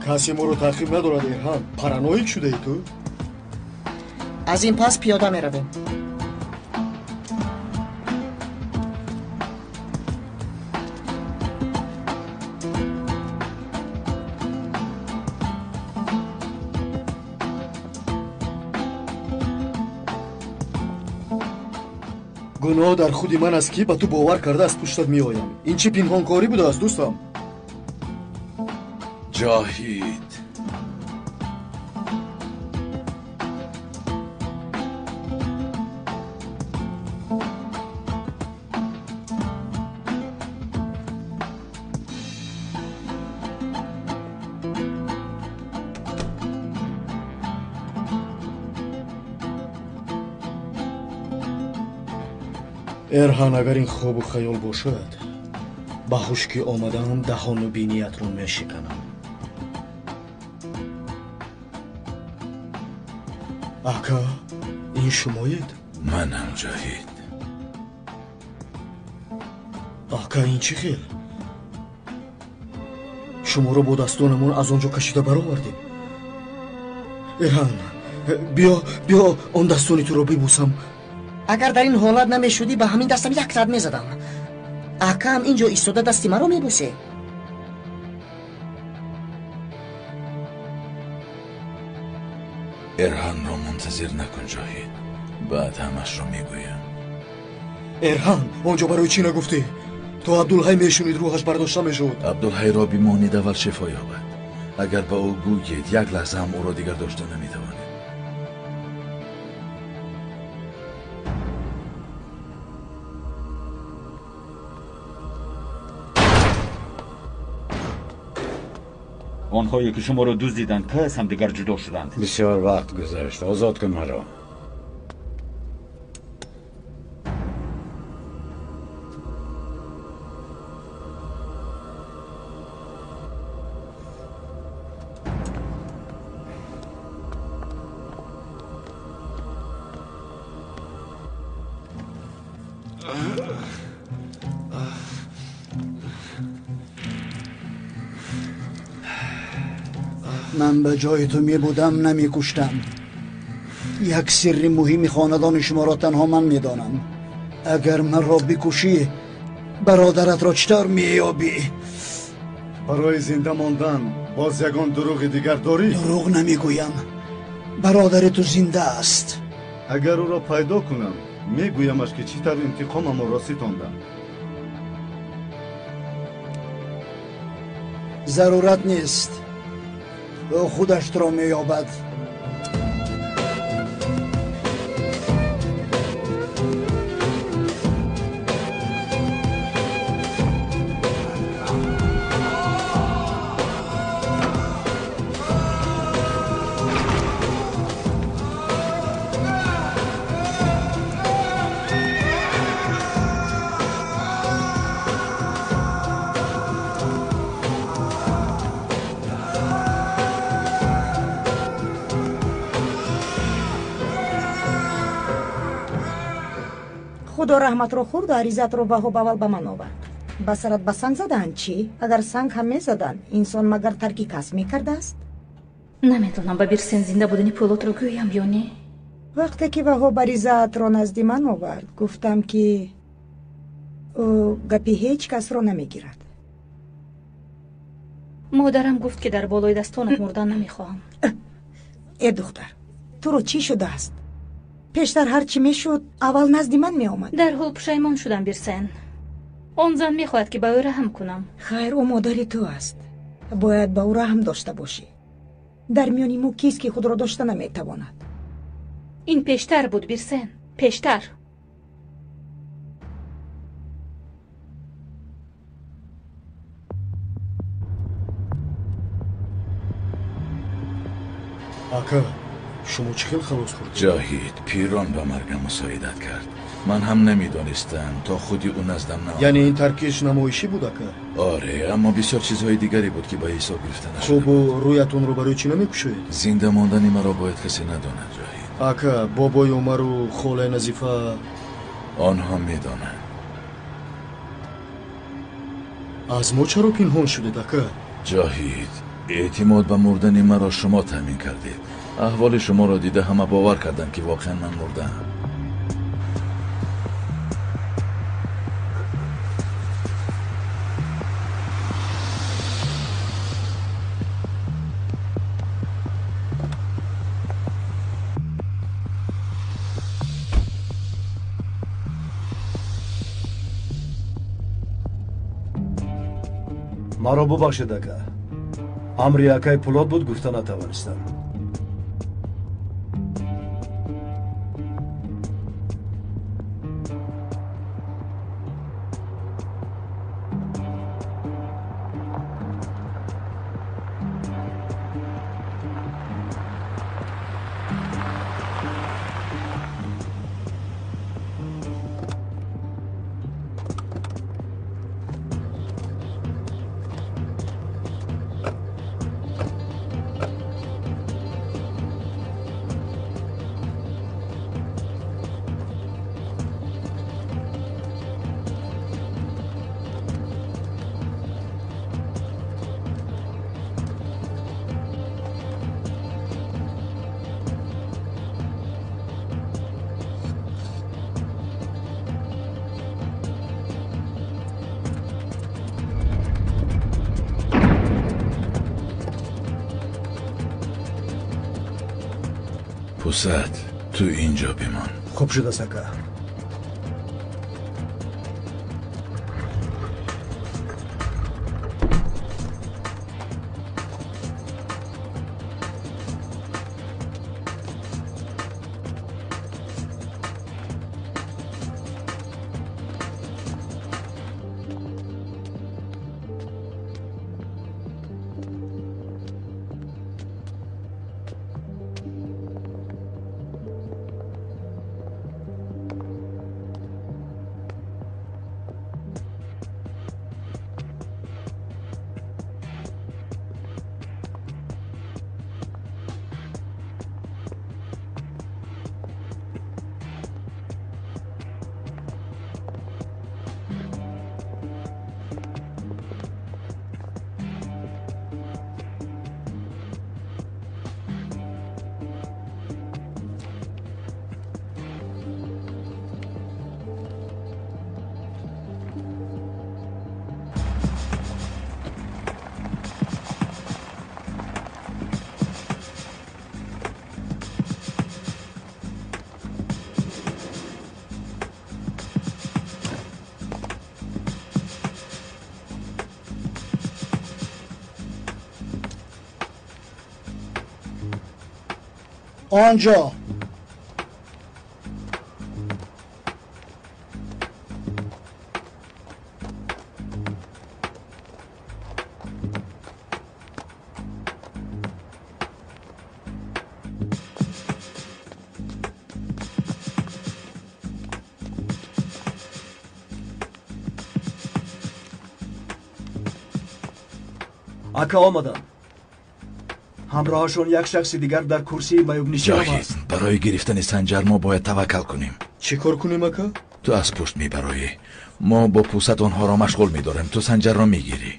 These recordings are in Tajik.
Касе моро таъқиб надорад, Эрҳан. Параноик шудаи ту? Аз ин пас пиёда меравем. Гуноҳ дар худи ман аст, ки ба ту бовар карда аз пуштат меоям. Ин чӣ пинҳонкорӣ будааст, дӯстам? Ҷоҳид, Эрҳан, агар ин хобу хаёл бошад, ба ҳуш ки омадаам, даҳону биниятро мешиканам. Ака, ин шумоед? Манам, Ҷоҳид. Ака, ин чӣ хел? Шуморо бо дастонамон аз он ҷо кашида баровардем. Эрҳан, биё, биё, он дастони туро бибусам. Агар дар ин ҳолат намешудӣ, ба ҳамин дастам як лат мезадам. Акаам инҷо истода дасти маро мебусе. Эрҳанро мунтазир накун, Ҷоҳид. Баъд ҳамашро мегӯям. Эрҳан, он ҷо барои чӣ нагуфтӣ? То Абдулҳай мешунид, рӯҳаш бардошта мешуд. Абдулҳайро бимонид, аввал шифо ёбад. Агар ба ӯ гӯед, як лаҳза ҳам ӯро дигар дошта наметавонед. Онҳое ки шуморо дуздиданд, кай аз ҳамдигар ҷудо шуданд? Бисёр вақт гузашт. Озод кун маро. Ман ба ҷои ту мебудам, намекуштам. Як сирри муҳими хонадони шуморо танҳо ман медонам. Агар манро бикушӣ, бародаратро чӣ тавр меёбӣ? Барои зинда мондан боз ягон дурӯғи дигар дорӣ? Дурӯғ намегӯям. Бародари ту зинда аст. Агар ӯро пайдо кунам, мегӯямаш, ки чӣ тавр интиқомамонро ситондам. Зарурат нест. Ӯ худаш туро меёбад. Худо раҳматро хӯрду аризаатро Ваҳоб аввал ба ман овард. Ба сарат ба санг задаанд чӣ? Агар санг ҳам мезаданд, инсон магар тарки касб мекардааст? Намедонам, ба Бирсен зинда будани Пӯлодро гӯям ё не. Вақте ки Ваҳоб аризаатро назди ман овард, гуфтам, ки ӯ гапи ҳеҷ касро намегирад. Модарам гуфт, ки дар болои дастонат мурдан намехоҳам. Э духтар, туро чӣ шудааст? Пештар ҳар чӣ мешуд, аввал назди ман меомад. Дарҳол пушаймон шудам, Бирсен. Он зан мехоҳад, ки ба ӯ раҳм кунам. Хайр, ӯ модари ту аст. Бояд ба ӯ раҳм дошта бошӣ. Дар миёни мо кист, ки худро дошта наметавонад? Ин пештар буд, Бирсен, пештар. Ака, шумо чӣ хел халос хӯрдед? Ҷоҳид, пирон ба маргам мусоидат кард. Ман ҳам намедонистам, то худи ӯ наздам наомад. Яъне ин таркиш намоишӣ буд, ака? Оре, аммо бисёр чизҳои дигаре буд, ки ба ҳисоб гирифта нашуда. Хуб, рӯятонро барои чӣ намекушоед? Зинда мондани маро бояд касе надонад, Ҷоҳид. Ака, бобои Умару холаи Назифа... Онҳо медонанд. Аз мо чаро пинҳон шудед, ака? Ҷоҳид, Эътимод ба мурдани маро шумо таъмин кардед. Аҳволи шуморо дида ҳама бовар карданд, ки воқеан ман мурдаам. Маро бубахшед, ака. Амри акай Пулод буд, гуфта натавонистам. Пусад, ту инҷо бимон. Хуб шудааст, ака. Онҷо Ака, омадам. Ҳамроҳашон як шахси дигар дар курсии маюбнишин. Ҷоҳид, барои гирифтани Санҷар мо бояд таваккал кунем. Чӣ кор кунем, ака? Ту аз пушт мебароӣ. Мо бо Пусад онҳоро машғул медорем. Ту Санҷарро мегирӣ.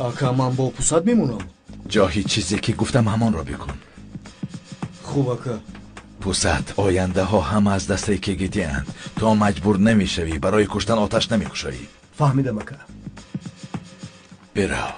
Ака, ман бо Пусад мемонам. Ҷоҳид, чизе ки гуфтам ҳамонро бикун. Хуб, ака. Пусад, ояндаҳо ҳама аз дастаи КГТ-анд. То маҷбур намешавӣ, барои куштан оташ намекушоӣ. Фаҳмидам, ака. Бирав.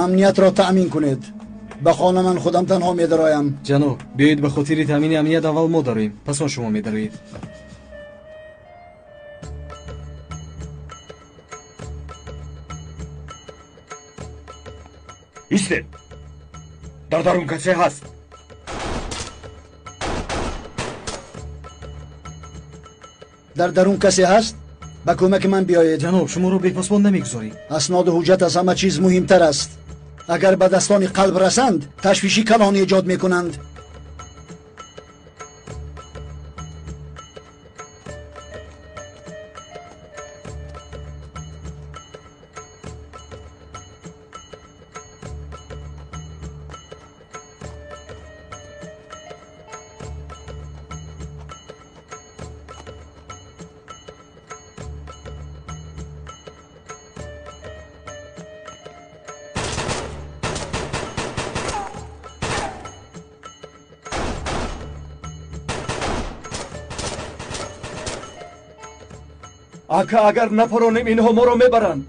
Амниятро таъмин кунед. Ба хона ман худам танҳо медароям. Ҷаноб, биёед ба хотири таъмини амният аввал мо дароем, пас он шумо медароед. Истед! Дар дарун касе ҳаст. Дар дарун касе ҳаст? Ба кӯмаки ман биёед. Ҷаноб, шуморо бепосбон намегузорем. Асноду ҳуҷҷат аз ҳама чиз муҳимтар аст. Агар ба дастони қалб расанд, ташвиши калон эҷод мекунанд. Ака, агар напаронем, инҳо моро мебаранд.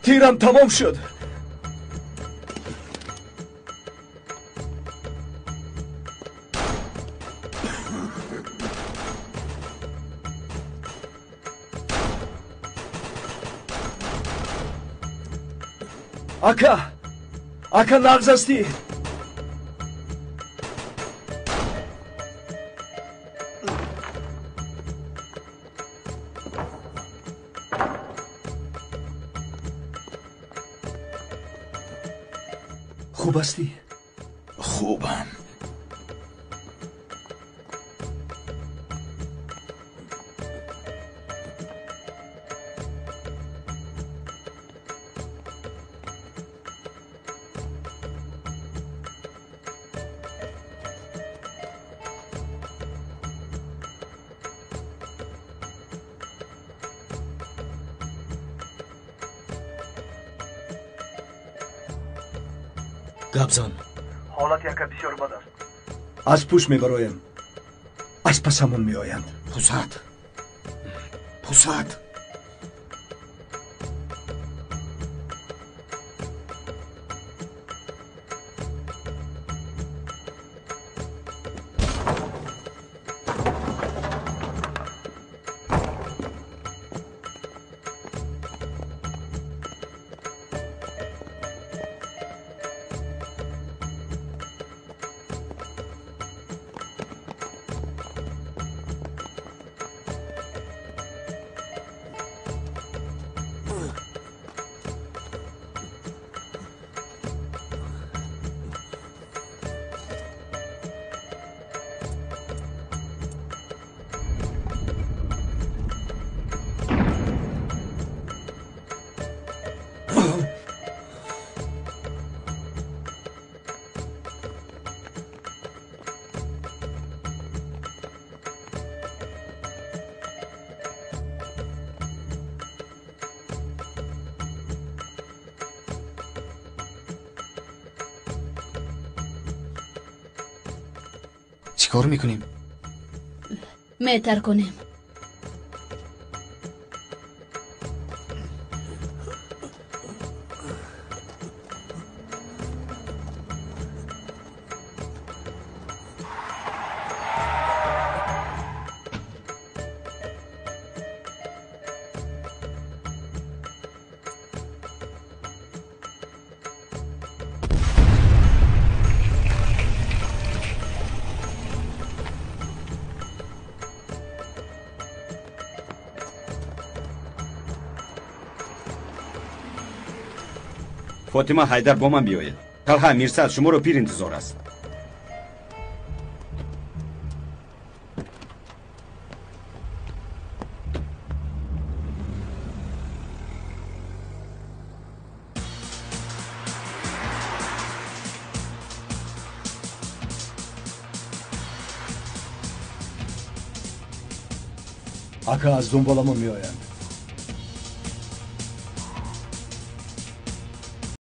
Тирам тамом шуд. Ака, ака, нағз ҳастӣ? Хуб ҳастӣ? Хубам. Гап зан. Ҳолати ака бисёр бад аст. Аз пушт мебароем, аз пасамон меоянд. Пусад, пусад. Чӣ кор мекунем? Метарконем. Фотима, Ҳайдар, бо ман биёед. Талҳа, Мирсад, шуморо пир интизор аст. Ака, аз дунболамон меоянд.